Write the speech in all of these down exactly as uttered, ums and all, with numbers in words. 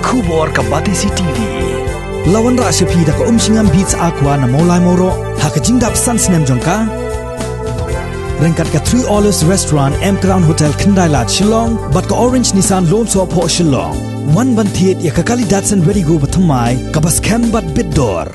Khubor ka Batesi T V. La wanrah sha phi da ka Umshngam Beats Aqua na Mawlai Mawroh ha ka jingdap san snem jong ka. Ryngkat ka Three Olives Restaurant, M Crown Hotel, Khyndai Lad, Shillong, bad ka Orange Nissan Lone Sohphoh, Shillong. Wan ban thied ïa ka kali Datsun Redi-GO bathymmai kaba skhem bad bit dor.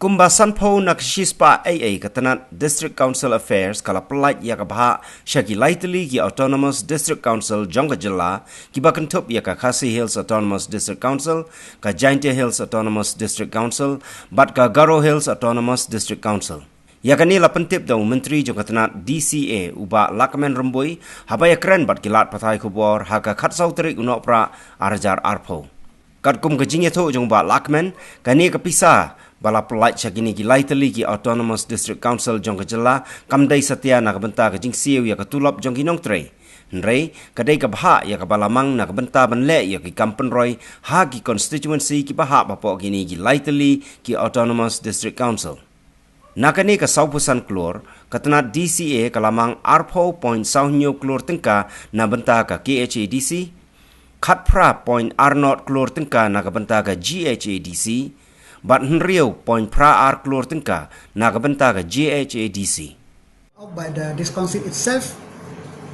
Kumba sanphew na ka shispah A A ka tnat District Council Affairs ka la pyllait ïa ka bhah sha ki lai tylli ki Autonomous District Council jong ka jylla, kiba kynthup ïa ka Khasi Hills Autonomous District Council, ka Jaintia Hills Autonomous District Council, bad ka Garo Hills Autonomous District Council. Ïa kane la pyntip da u Myntri jong ka tnat D C A, u Bah Lahkmen Rymbui, haba ïakren bad ki lad pathai khubor ha ka khatsaw tarik u Nohprah arhajar arphew. Katkum ka jingïathuh jong u Bah Lahkmen, kane ka pisa ba la pyllait sha kine ki lai tylli ki Autonomous District Council jong ka jylla kam dei satia na ka bynta ka jingsiew ïa ka tulop jong ki nongtrei. Hynrei ka dei ka bhah ïa kaba la mang na ka bynta ban leh ïa ki kam pynroi ha ki constituency kiba hap hapoh kine ki lai tylli ki Autonomous District Council. Na kane ka sawphew san klur, ka tnat D C A ka la mang arphew point saw hynñiew klur tyngka na bynta ka K H A D C, khatphra point ar nod klur tyngka na ka bynta ka G H A D C, bad hynriew point phra ar klur tyngka na ka bynta ka G H A D C. By the, this council itself,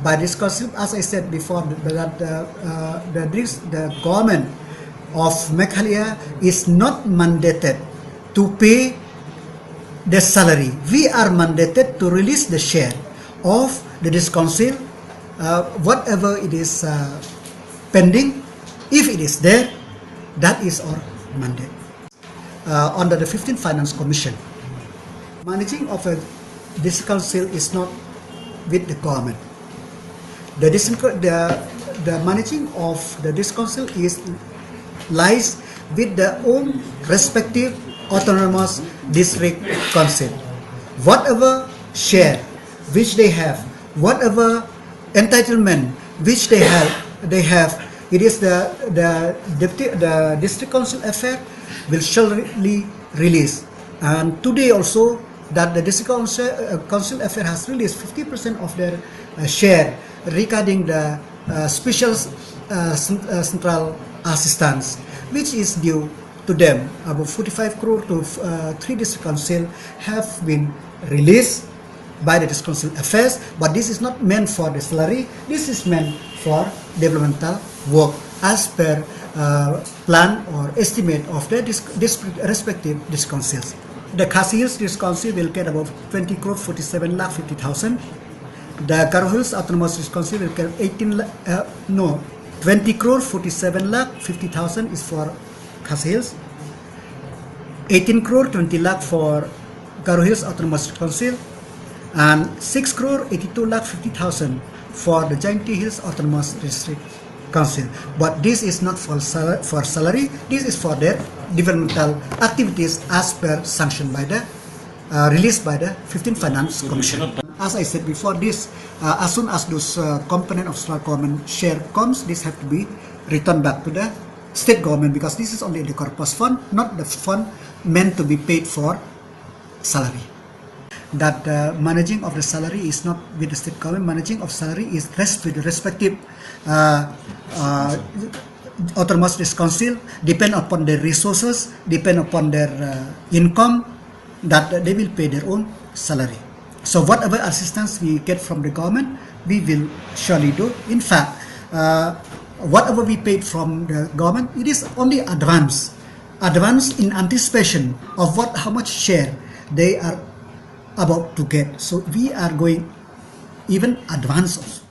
by this council, as I said before, the, that the, uh, the, this, the government of Meghalaya is not mandated to pay the salary. We are mandated to release the share of the district council, uh, whatever it is, uh, pending. If it is there, that is our mandate. Uh, under the fifteenth Finance Commission, managing of a district council is not with the government. The, district, the, the managing of the district council is lies with their own respective autonomous district council. Whatever share which they have, whatever entitlement which they have, they have, it is the, the deputy, the district council affair will surely release. And today also, that the district council, uh, council affair has released fifty percent of their, uh, share regarding the, uh, special, uh, cen-, uh, central assistance, which is due to them. About forty-five crore to, uh, three district council have been released by the district council affairs, but this is not meant for the salary. This is meant for developmental work as per, uh, plan or estimate of the dis-, dis-, respective district councils. The Khasi Hills District Council will get about twenty crore forty-seven lakh fifty thousand. The Garo Hills Autonomous District Council will get eighteen lakh, uh, no, twenty crore forty-seven lakh fifty thousand is for Khasi Hills, eighteen crore twenty lakh for Garo Hills Autonomous Council, and six crore eighty-two lakh fifty thousand for the Jaintia Hills Autonomous District Council. But this is not for sal-, for salary. This is for their developmental activities as per sanction by the, uh, released by the fifteenth Finance Commission. As I said before, this, uh, as soon as those, uh, component of central government share comes, this have to be returned back to the state government, because this is only the corpus fund, not the fund meant to be paid for salary. That the managing of the salary is not with the state government. Managing of salary is rest with the respective, uh, uh, autonomous district council, depend upon their resources, depend upon their, uh, income, that they will pay their own salary. So whatever assistance we get from the government, we will surely do. In fact, uh, whatever we paid from the government, it is only advance, advance in anticipation of what, how much share they are about to get. So we are going even advance also.